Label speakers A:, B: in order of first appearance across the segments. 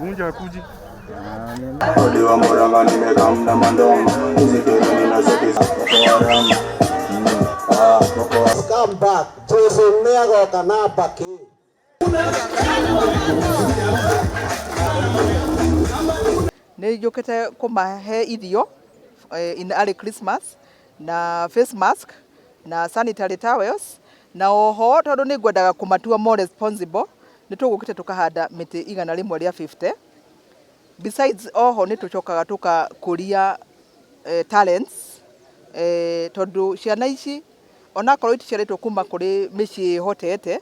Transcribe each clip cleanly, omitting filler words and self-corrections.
A: Unja kuji.
B: Come back. Jesu nĩagoka na mbakĩ.
C: Nĩ njũkĩte kũmahe irio in early Christmas na face mask na sanitary towels, na oho tondũ nĩ ngwendaga kũmatua more responsible, nĩ tũgũkĩte tũkahanda mĩtĩ 150. Besides, oho nĩ tũcokaga tũgakũria talents, tondũ ciana ici onakorwo iticiarĩtwo kuma kũrĩ mĩciĩ ĩhotete,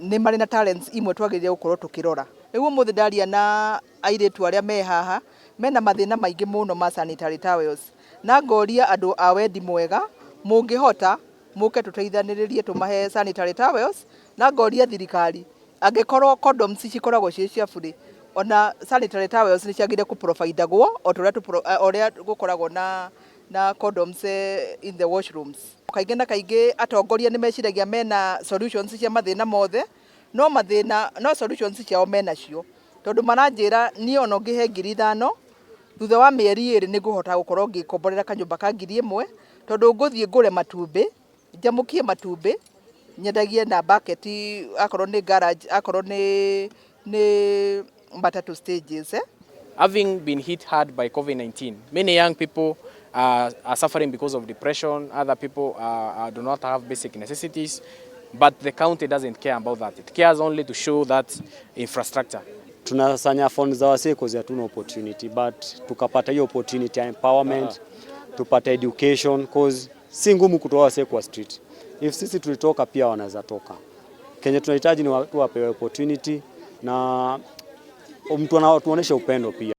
C: nĩ marĩ na talents imwe twagĩrĩire gũkorwo tũkĩrora. Rĩu ũmũthĩ ndaria na airĩtu arĩa me haha mena mathĩna maingĩ mũno ma sanitary towels, na ngoria andũ a wendi mwega, mũngĩhota mũke tũteithanĩrĩrie tũmahe sanitary towels, na ngoria thirikari, angĩkorwo condoms cikoragwo ciĩ cia bure, ona sanitary towels nĩ ciagĩrĩire kũprovidagwo o ta ũrĩa gũkoragwo na condoms in the washrooms. Kaingĩ na kaingĩ atongoria nĩ meciragia mena solutions cia mathĩna mothe, no mathĩna no solutions ciao menacio, tondũ maranjĩra niĩ ona ũngĩhe 5,000, thutha wa mĩeri 2 nĩ ngũhota gũkorwo ngĩkomborera kanyũmba ka 1,000, tondũ ngũthiĩ ngũre matumbĩ, njamũkie matumbĩ, nyendagie na bucket, akorwo nĩ garage, akorwo nĩ matatu stages, eh?
D: Having been hit hard by COVID-19, many young people are suffering because of depression. Other people do not have basic necessities, but the county doesn't care about that. It cares only to show that infrastructure.
E: Tunasanya phone za wasee cause hatuna opportunity, but tukapata hiyo opportunity ya empowerment, tupate education, cause si ngumu kutoa wasee kwa street. If sisi tulitoka, pia wanaweza toka. Kenye tunahitaji ni watu wapewe opportunity na mtu anatuonesha upendo pia.